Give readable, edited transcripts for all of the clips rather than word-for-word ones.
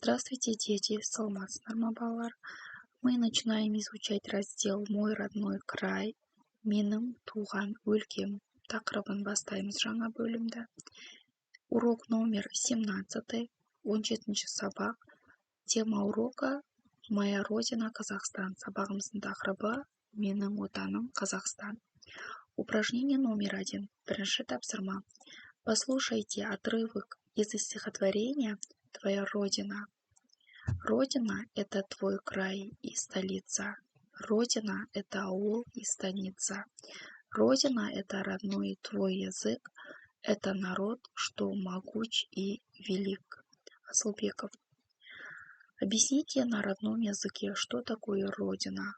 Здравствуйте, дети! Саламатсыздар ма, балалар? Мы начинаем изучать раздел «Мой родной край», «Менің туған өлкем» тақырыбын бастаймыз жаңа бөлімді. Урок номер 17, 17 сабақ. Тема урока «Моя родина Казахстан». Сабағымыздың тақырыбы «Менің отаным Қазақстан». Упражнение номер 1. Бірінші тапсырма. Послушайте отрывок из стихотворения «Твоя родина». Родина – это твой край и столица. Родина – это аул и станица. Родина – это родной твой язык, это народ, что могуч и велик. Асылбеков. Объясните на родном языке, что такое Родина.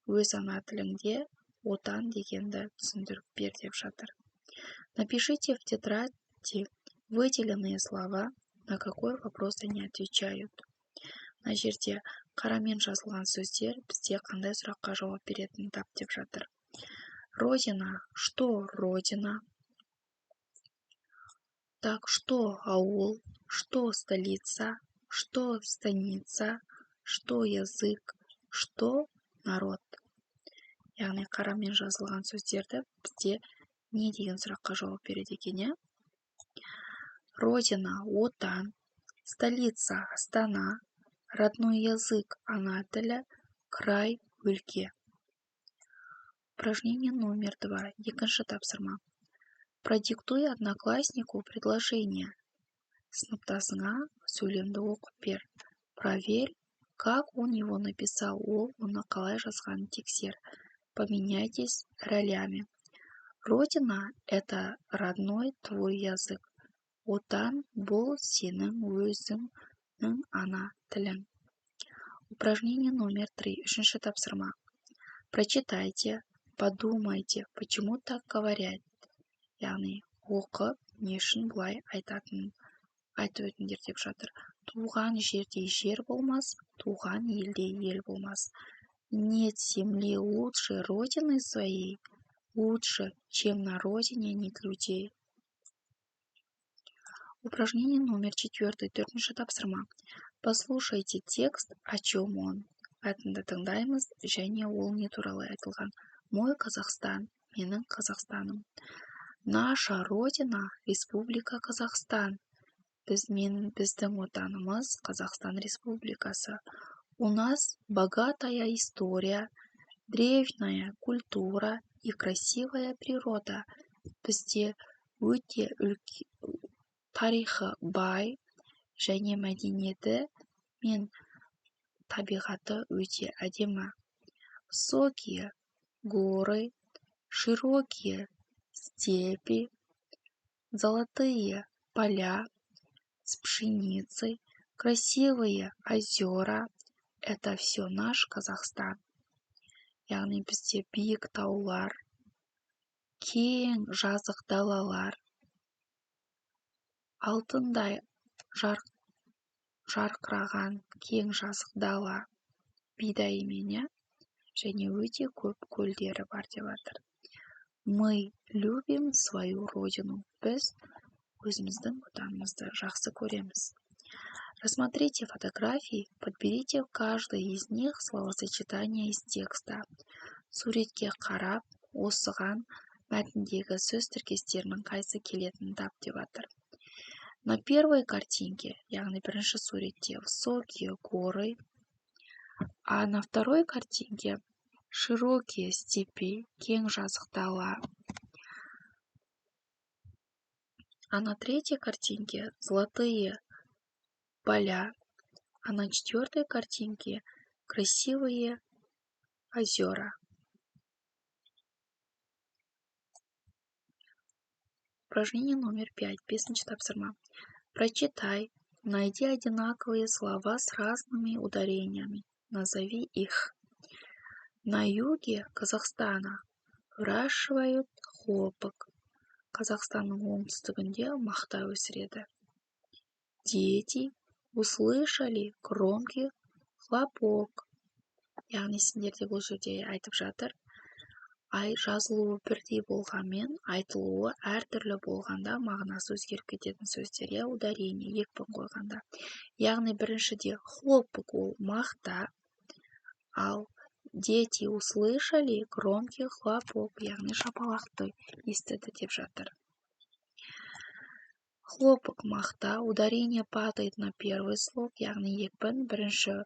Өз ана тіліңде отан дегенді түсіндіріп бер деп жатыр. Напишите в тетради выделенные слова, на какой вопрос они отвечают. Мына жерде қарамен жазылған сөздер бізде қандай сұраққа жауап беретінін тап деп жатыр. Родина. Что Родина? Так, что аул? Что столица? Что станица? Что язык? Что народ? Яғни қарамен жазылған сөздерді бізде не деген сұраққа жауап береді екен, иә? Родина – отан, столица – астана, родной язык – ана тілі, край – өлке. Упражнение номер 2. Екінші тапсырма. Продиктуй однокласснику предложение. Сыныптасыңа сөйлемді оқып бер. Проверь, как он его написал. Ол оны қалай жазғанын тексер. Поменяйтесь ролями. Родина – это родной твой язык. Отан – бұл сенің өзіңнің ана тілің. Упражнение номер 3. Үшінші тапсырма. Прочитайте, подумайте, почему так говорят. Яғни оқып, не үшін бұлай айтатынын айтып өтіңдер деп жатыр. Туған жердей жер болмас, туған елдей ел болмас. Нет земли лучше родины своей, лучше, чем на родине нет людей. Упражнение номер 4. Төртінші тапсырма. Послушайте текст, о чем он. Мәтінді тыңдаймыз және ол не туралы айтылған. Мой Казахстан, менің Қазақстаным. Наша Родина – Республика Казахстан. Біздің отанымыз Қазақстан Республикасы. У нас богатая история, древняя культура и красивая природа. Бізде өте тарихы бай және мәдениеті мен табиғаты өте әдемі. Высокие горы, широкие степи, золотые поля с пшеницей, красивые озера – это все наш Казахстан. Яғни бізде биік таулар, кең жазық далалар, алтындай жарқыраған кең жазық дала бидайымен, иә, және өте көп көлдері бар деп жатыр. Мы любим свою родину. Біз өзіміздің отанымызды жақсы көреміз. Рассмотрите фотографии, подберите в каждой из них словосочетание из текста. Суретке қарап, осыған мәтіндегі сөз тіркестерінің қайсы келетінін тап деп жатыр. На первой картинке, яғни бірінші суретте, высокие горы, а на второй картинке широкие степи, кең жазық дала. А на третьей картинке золотые поля, а на четвертой картинке красивые озера. Упражнение номер 5. Бесінші тапсырма. Прочитай, найди одинаковые слова с разными ударениями. Назови их. На юге Казахстана выращивают хлопок. Қазақстанның оңтүстігінде мақта өсіреді. Дети услышали громкий хлопок. Яғни сендерде бұл жерде айтып жатыр. Ай, жазылуы бірдей болғанмен, айтылуы әртүрлі болғанда, мағынасы өзгеріп кететін сөздер, иә, ударение, екпін қойғанда. Яғни біріншіде хлопок — ол мақта, ал дети услышали громкий хлопок, яғни шапалақты естіді деп жатыр. Хлопок — мақта, ударение падает на первый слог, яғни екпін бірінші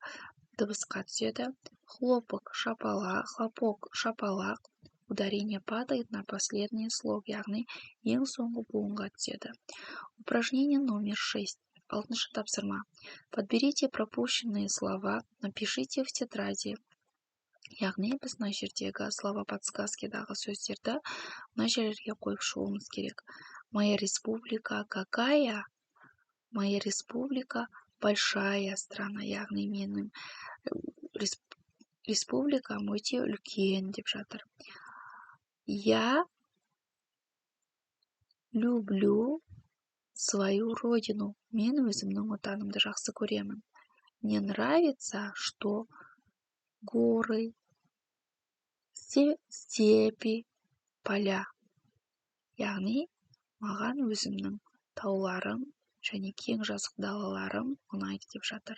дыбысқа түседі. Хлопок — шапалақ, хлопок — шапалақ, ударение падает на последний слог, яғни ең соңғы буынға түседі. Упражнение номер 6. Алтыншы тапсырма. Подберите пропущенные слова, напишите в тетради. Яғни біз мына жердегі слова подсказки дағы сөздерді мына жерлерге қойып шығуымыз керек. Моя республика какая? Моя республика — большая страна, яғни менің республикам өте үлкен деп жатыр. Я люблю свою родину. Мен өзімнің отанымды жақсы көремін. Мне нравится, что горы, степи, поля. Яғни маған өзімнің тауларым және кең жазық далаларым ұнайды деп жатыр.